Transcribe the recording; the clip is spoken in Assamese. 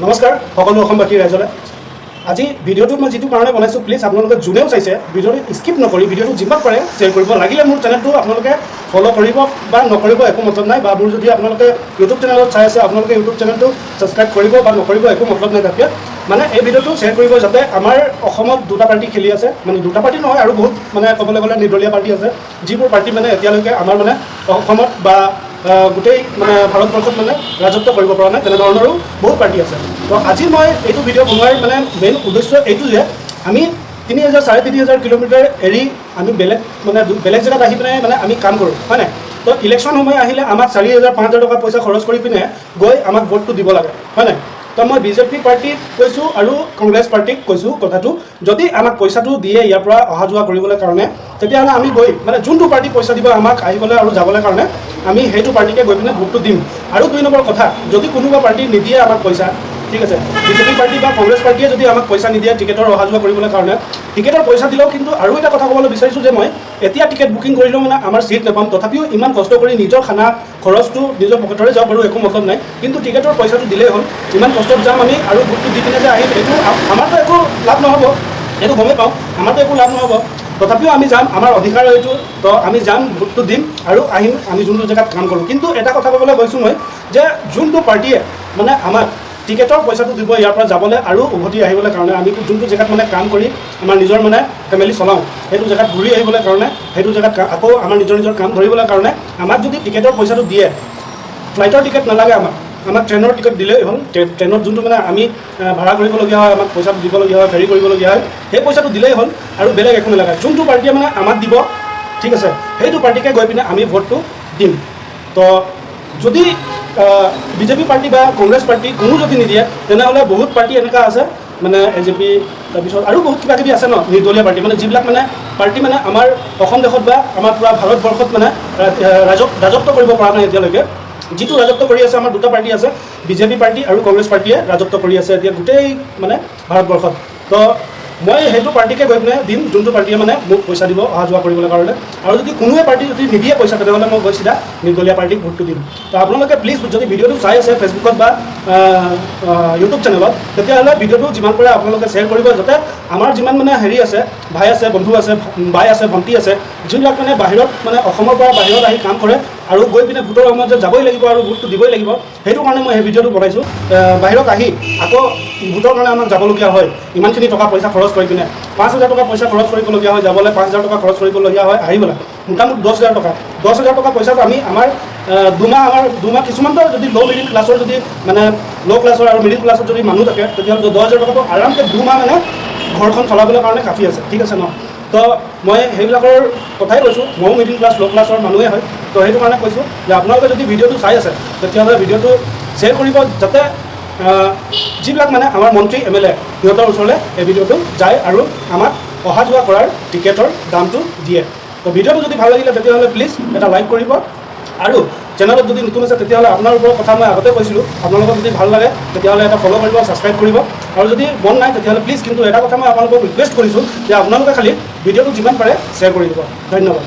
নমস্কাৰ সকলো অসমবাসী ৰাইজলৈ। আজি ভিডিঅ'টো মই যিটো কাৰণে বনাইছোঁ, প্লিজ আপোনালোকে যোনেও চাইছে ভিডিঅ'টো স্কিপ নকৰি ভিডিঅ'টো যিমান পাৰে শ্বেয়াৰ কৰিব। লাগিলে মোৰ চেনেলটো আপোনালোকে ফ'ল' কৰিব বা নকৰিব একো মতলব নাই, বা মোৰ যদি আপোনালোকে ইউটিউব চেনেলত চাই আছে, আপোনালোকে ইউটিউব চেনেলটো ছাবস্ক্ৰাইব কৰিব বা নকৰিব একো মতলব নাই। তাতকৈ মানে এই ভিডিঅ'টো শ্বেয়াৰ কৰিব, যাতে আমাৰ অসমত দুটা পাৰ্টি খেলি আছে, মানে দুটা পাৰ্টি নহয় আৰু বহুত, মানে ক'বলৈ গ'লে নিৰ্দলীয় পাৰ্টি আছে, যিবোৰ পাৰ্টি মানে এতিয়ালৈকে আমাৰ মানে অসমত বা গোটেই মানে ভাৰতবৰ্ষত মানে ৰাজত্ব কৰিব পৰা নাই, তেনেধৰণৰো বহুত পাৰ্টি আছে। তো আজি মই এইটো ভিডিঅ' বনোৱাৰ মানে মেইন উদ্দেশ্য এইটো যে আমি 3000, 3500 কিলোমিটাৰ এৰি আমি বেলেগ মানে বেলেগ জেগাত আহি পিনে মানে আমি কাম কৰোঁ, হয় নাই? তো ইলেকশ্যন সময় আহিলে আমাক 4000, 5000 টকা পইচা খৰচ কৰি পিনে গৈ আমাক ভোটটো দিব লাগে, হয় নাই? তো মই বিজেপি পাৰ্টীক কৈছোঁ আৰু কংগ্ৰেছ পাৰ্টীক কৈছোঁ কথাটো, যদি আমাক পইচাটো দিয়ে ইয়াৰ পৰা অহা যোৱা কৰিবলৈ কাৰণে, তেতিয়াহ'লে আমি গৈ মানে যোনটো পাৰ্টি পইচা দিব আমাক আহিবলৈ আৰু যাবলৈ কাৰণে, আমি সেইটো পাৰ্টীকে গৈ পিনে ভোটটো দিম। আৰু দুই নম্বৰ কথা, যদি কোনোবা পাৰ্টি নিদিয়ে আমাক পইচা, ঠিক আছে, বিজেপি পাৰ্টি বা কংগ্ৰেছ পাৰ্টীয়ে যদি আমাক পইচা নিদিয়ে টিকেটৰ অহা যোৱা কৰিবলৈ কাৰণে, টিকেটৰ পইচা দিলেও কিন্তু আৰু এটা কথা ক'বলৈ বিচাৰিছোঁ যে মই এতিয়া টিকেট বুকিং কৰিলেও মানে আমাৰ চিট নাপাম। তথাপিও ইমান কষ্ট কৰি নিজৰ খানা খৰচটো নিজৰ পকেটৰে যাব পাৰোঁ, একো মতলব নাই, কিন্তু টিকেটৰ পইচাটো দিলেই হ'ল। ইমান কষ্টত যাম আমি আৰু ভোটটো দি পিনে যে আহিম, এইটো আমাৰতো একো লাভ নহ'ব, এইটো গমেই পাওঁ, আমাৰতো একো লাভ নহ'ব। তথাপিও আমি যাম, আমাৰ অধিকাৰ এইটো। তো আমি যাম, ভোটটো দিম আৰু আহিম, আমি যোনটো জেগাত কাম কৰোঁ। কিন্তু এটা কথা ক'বলৈ গৈছোঁ মই যে যোনটো পাৰ্টীয়ে মানে আমাক টিকেটৰ পইচাটো দিব ইয়াৰ পৰা যাবলৈ আৰু উভতি আহিবলৈ কাৰণে, আমি যোনটো জেগাত মানে কাম কৰি আমাৰ নিজৰ মানে ফেমিলি চলাওঁ, সেইটো জেগাত ঘূৰি আহিবলৈ কাৰণে, সেইটো জেগাত আকৌ আমাৰ নিজৰ নিজৰ কাম ধৰিবলৈ কাৰণে আমাক যদি টিকেটৰ পইচাটো দিয়ে, ফ্লাইটৰ টিকেট নালাগে আমাক, আমাক ট্ৰেইনৰ টিকেট দিলেই হ'ল। ট্ৰেইনত যোনটো মানে আমি ভাড়া কৰিবলগীয়া হয়, আমাক পইচা দিবলগীয়া হয়, ফেৰী কৰিবলগীয়া হয়, সেই পইচাটো দিলেই হ'ল আৰু বেলেগ একো নালাগে। যোনটো পাৰ্টীয়ে মানে আমাক দিব, ঠিক আছে, সেইটো পাৰ্টীকে গৈ পিনে আমি ভোটটো দিম। তো যদি বিজেপি পাৰ্টি বা কংগ্ৰেছ পাৰ্টি কোনো যদি নিদিয়ে, তেনেহ'লে বহুত পাৰ্টি এনেকুৱা আছে, মানে এজেপি, তাৰপিছত আৰু বহুত কিবা কিবি আছে ন নিৰ্দলীয় পাৰ্টি, মানে যিবিলাক মানে পাৰ্টি মানে আমাৰ অসম দেশত বা আমাৰ পূৰা ভাৰতবৰ্ষত মানে ৰাজত্ব কৰিব পৰা নাই এতিয়ালৈকে। যিটো ৰাজত্ব কৰি আছে, আমাৰ দুটা পাৰ্টি আছে, বিজেপি পাৰ্টি আৰু কংগ্ৰেছ পাৰ্টীয়ে ৰাজত্ব কৰি আছে এতিয়া গোটেই মানে ভাৰতবৰ্ষত। তো মই সেইটো পাৰ্টীকে গৈ পিনে দিম, যোনটো পাৰ্টীয়ে মানে মোক পইচা দিব অহা যোৱা কৰিবলৈ কাৰণে। আৰু যদি কোনোৱে পাৰ্টি যদি নিদিয়ে পইচা, তেনেহ'লে মই গৈ চিধা নিৰ্দলীয় পাৰ্টীক ভোটটো দিম। তো আপোনালোকে প্লিজ যদি ভিডিঅ'টো চাই আছে ফেচবুকত বা ইউটিউব চেনেলত, তেতিয়াহ'লে ভিডিঅ'টো যিমান পাৰে আপোনালোকে শ্বেয়াৰ কৰিব, যাতে আমাৰ যিমান মানে হেৰি আছে, ভাই আছে, বন্ধু আছে, বাই আছে, ভণ্টি আছে, যিবিলাক মানে বাহিৰত মানে অসমৰ পৰা বাহিৰত আহি কাম কৰে আৰু গৈ পিনে ভোটৰ সময়ত যে যাবই লাগিব আৰু ভোটটো দিবই লাগিব, সেইটো কাৰণে মই সেই ভিডিঅ'টো বনাইছোঁ। বাহিৰত আহি আকৌ ভোটৰ কাৰণে আমাক যাবলগীয়া হয়, ইমানখিনি টকা পইচা খৰচ কৰি পিনে, 5000 টকা পইচা খৰচ কৰিবলগীয়া হয় যাবলৈ, 5000 টকা খৰচ কৰিবলগীয়া হয় আহিবলৈ, মোটামুটি 10,000 টকা। 10,000 টকা পইচাত আমি আমাৰ দুমাহ, আমাৰ দুমাহ, কিছুমানতো যদি ল' মিডিল ক্লাছৰ যদি মানে ল' ক্লাছৰ আৰু মিডিল ক্লাছত যদি মানুহ থাকে, তেতিয়াহ'লে 10,000 টকাটো আৰামকৈ দুমাহ মানে ঘৰখন চলাবলৈ কাৰণে কাফি আছে, ঠিক আছে ন? তো মই সেইবিলাকৰ কথাই কৈছোঁ, ময়ো মিডিল ক্লাছ, ল' ক্লাছৰ মানুহেই হয়। তো সেইটো কাৰণে কৈছোঁ যে আপোনালোকে যদি ভিডিঅ'টো চাই আছে, তেতিয়াহ'লে ভিডিঅ'টো শ্বেয়াৰ কৰিব, যাতে যিবিলাক মানে আমাৰ মন্ত্ৰী, এমএলএ, সিহঁতৰ ওচৰলৈ এই ভিডিঅ'টো যায় আৰু আমাক অহা যোৱা কৰাৰ টিকেটৰ দামটো দিয়ে। তো ভিডিঅ'টো যদি ভাল লাগিলে, তেতিয়াহ'লে প্লিজ এটা লাইক কৰিব আৰু চেনেলত যদি নতুন আছে, তেতিয়াহ'লে আপোনাৰ ওপৰৰ কথা মই আগতে কৈছিলোঁ, আপোনালোকক যদি ভাল লাগে তেতিয়াহ'লে এটা ফ'ল' কৰিব, ছাবস্ক্ৰাইব কৰিব। আৰু যদি মন নাই, তেতিয়াহ'লে প্লিজ কিন্তু এটা কথা মই আপোনালোকক ৰিকুৱেষ্ট কৰিছোঁ যে আপোনালোকে খালি ভিডিঅ'টো যিমান পাৰে শ্বেয়াৰ কৰি দিব। ধন্যবাদ।